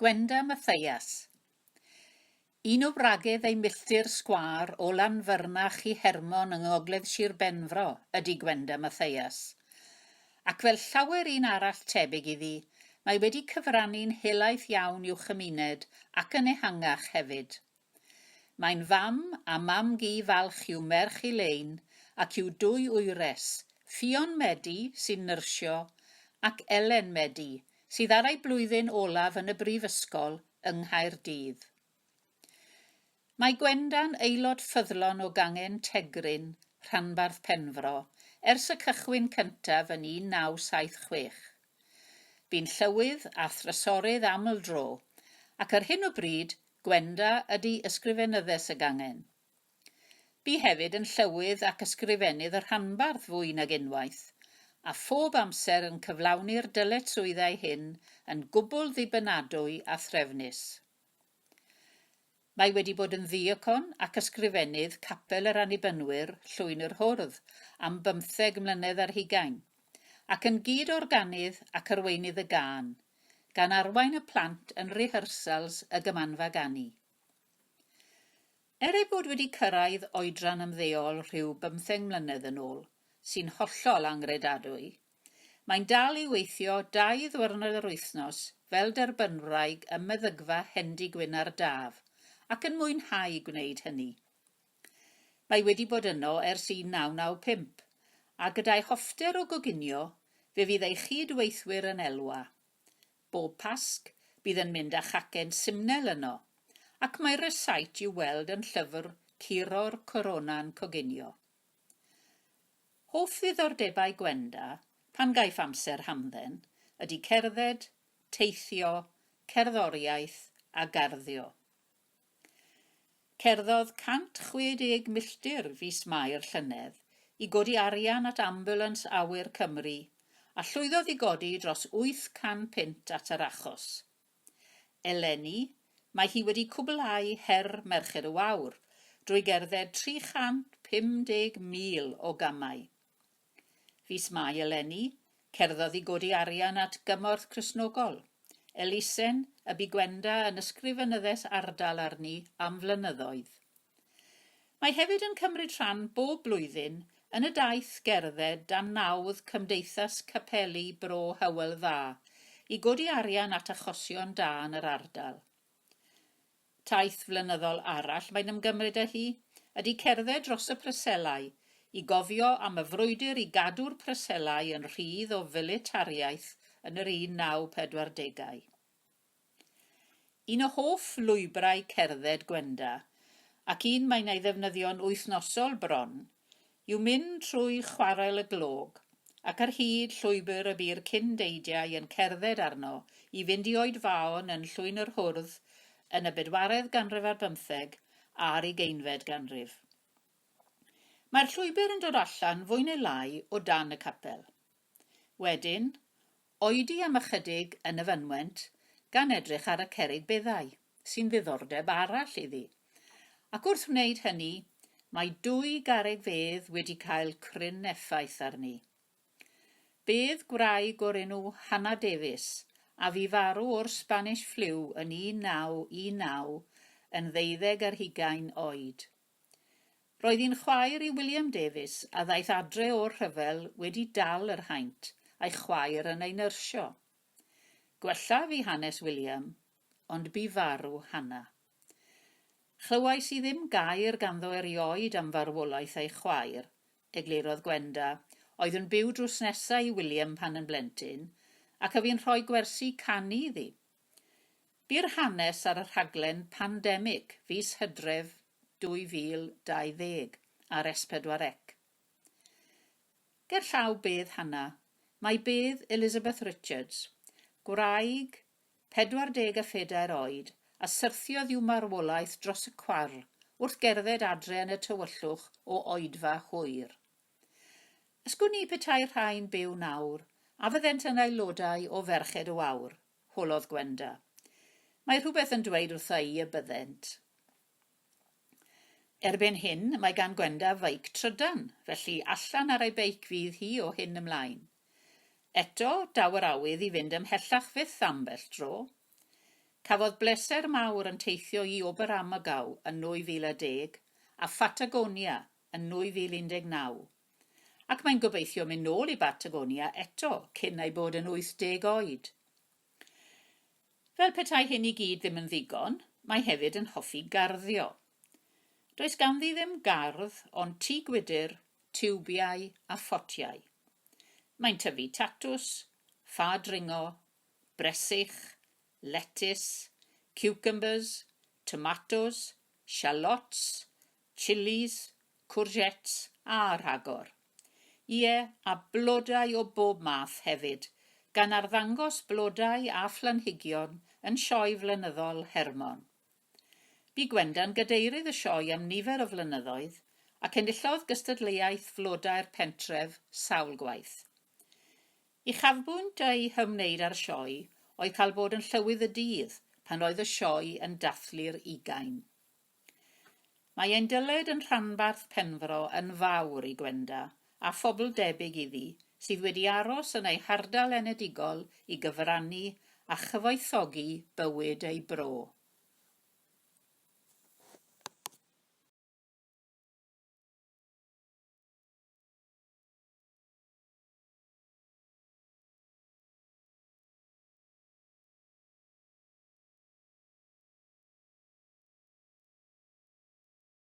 Gwenda Mathias. Un o wragedd ei milltir sgwâr o Lanfyrnach i Hermon yng ngogledd Sir Benfro ydy Gwenda Mathias. Ac fel llawer un arall tebyg iddi, mae wedi cyfrannu'n helaeth iawn i'w chymuned ac yn ehangach hefyd. Mae'n fam a mam-gu falch i'w merch Elaine ac i'w dwy wyres, Ffion Medi, sy'n nyrsio, ac Elen Medi, sydd ar ei blwyddyn olaf yn y brifysgol yng Nghaerdydd. Mae Gwenda'n aelod ffyddlon o gangen Tegryn, rhanbarth Penfro, ers y cychwyn cyntaf yn 1976. Bu'n llywydd a thrysorydd aml dro, ac ar hyn o bryd Gwenda ydy ysgrifenyddes y gangen. Bu hefyd yn llywydd ac ysgrifennydd y rhanbarth fwy nag unwaith, a phob amser yn cyflawni'r dyletswyddau hyn yn gwbl ddibynadwy a threfnus. Mae wedi bod yn ddiacon ac ysgrifennydd Capel yr Annibynwyr, Llwyn yr Hwrdd, am bymtheg mlynedd ar hugain, ac yn gyd-organydd ac arweinydd y gân, gan arwain y plant yn rihyrsals y Gymanfa Ganu. Er ei bod wedi cyrraedd oedran ymddeol rhyw bymtheng mlynedd yn ôl, sy'n hollol anghredadwy, mae'n dal i weithio dau ddwyrnod yr wythnos fel derbynwraig ym meddygfa Hendy-gwyn ar Daf, ac yn mwynhau gwneud hynny. Mae wedi bod yno ers 1995, a gyda'i hoffter o goginio, fe fydd ei chyd-weithwyr yn elwa. Bob Pasg, bydd yn mynd â chacen simnel yno, ac mae'r rysáit i'w weld yn llyfr Curo'r Corona'n Coginio. Hoff ddiddordebau Gwenda, pan gaiff amser hamdden, ydy cerdded, teithio, cerddoriaeth a garddio. Cerddodd 160 milltir fis Mai'r llynedd i godi arian at Ambiwlans Awyr Cymru a llwyddodd i godi dros 800 punt at yr achos. Eleni, mae hi wedi cwblhau Her Merched y Wawr drwy gerdded 350,000 o gamau. Fis Mai eleni, cerddodd i godi arian at Gymorth Cristnogol, elusen y bu Gwenda yn ysgrifenyddes ardal arni am flynyddoedd. Mae hefyd yn cymryd rhan bob blwyddyn yn y daith gerdded dan nawdd Cymdeithas Capeli Bro Hywel Dda i godi arian at achosion da yn yr ardal. Taith flynyddol arall mae'n ymgymryd â hi ydy cerdded dros y Preselau i gofio am y frwydr i gadw'r Preselau yn rhydd o filitariaeth yn yr 1940au. Un o hoff lwybrau cerdded Gwenda, ac un mae'n ei ddefnyddio'n wythnosol bron, yw mynd trwy Chwarel y Glog ac ar hyd llwybr y bu'r cyn-deidiau yn cerdded arno i fynd i oedfaon yn Llwyn yr Hwrdd yn y bedwaredd ganrif ar bymtheg a'r ugeinfed ganrif. Mae'r llwybr yn dod allan fwy neu lai o dan y capel. Wedyn, oedi am ychydig yn y fynwent, gan edrych ar y cerrig beddau, sy'n ddiddordeb arall iddi. Ac wrth wneud hynny, mae dwy garreg fedd wedi cael cryn effaith arni. Bedd gwraig o'r enw Hannah Davies, a fu farw o'r Spanish Flu yn 1919 yn ddeuddeg ar hugain oed. Roedd hi'n chwaer i William Davies a ddaeth adre o'r rhyfel wedi dal yr haint, a'i chwaer yn ei nyrsio. Gwella fu hanes William, ond bu farw Hannah. Chlywais i ddim gair ganddo erioed am farwolaeth ei chwaer, eglurodd Gwenda, oedd yn byw drws nesa i William pan yn blentyn, ac a fu'n rhoi gwersi canu iddi. Bu'r hanes ar y rhaglen Pandemic fis Hydref 2020 ar S4C. Gerllaw bedd Hannah, mae bedd Elizabeth Richards, gwraig 44 oed a syrthiodd i'w marwolaeth dros y cwar wrth gerdded adre yn y tywyllwch o oedfa hwyr. Ysgwn i petai'r rhai'n byw nawr, a fyddent yn aelodau o Ferched y Wawr? holodd Gwenda. Mae rhywbeth yn dweud wrtha i y byddent. Erbyn hyn, mae gan Gwenda feic trydan, felly allan ar ei beic fydd hi o hyn ymlaen. Eto, daw yr awydd i fynd ymhellach fyth ambell dro. Cafodd bleser mawr yn teithio i Oberammergau yn 2010 a Phatagonia yn 2019, ac mae'n gobeithio mynd nôl i Batagonia eto cyn ei bod yn 80 oed. Fel petai hyn i gyd ddim yn ddigon, mae hefyd yn hoffi garddio. Does ganddi ddim gardd ond tŷ gwydr, tiwbiau a photiau. Mae'n tyfu tatws, ffa dringo, bresych, letys, ciwcymbers, tomatos, shallots, chillies, courgettes a rhagor. Ie, a blodau o bob math hefyd, gan arddangos blodau a phlanhigion yn Sioe Flynyddol Hermon. Bu Gwenda'n gadeirydd y sioe am nifer o flynyddoedd ac enillodd gystadleuaeth flodau'r pentref sawl gwaith. Uchafbwynt ei hymwneud â'r sioe oedd cael bod yn llywydd y dydd pan oedd y sioe yn dathlu'r ugain. Mae ein dyled yn rhanbarth Penfro yn fawr i Gwenda a phobl debyg iddi sydd wedi aros yn ei hardal enedigol i gyfrannu a chyfoethogi bywyd ei bro.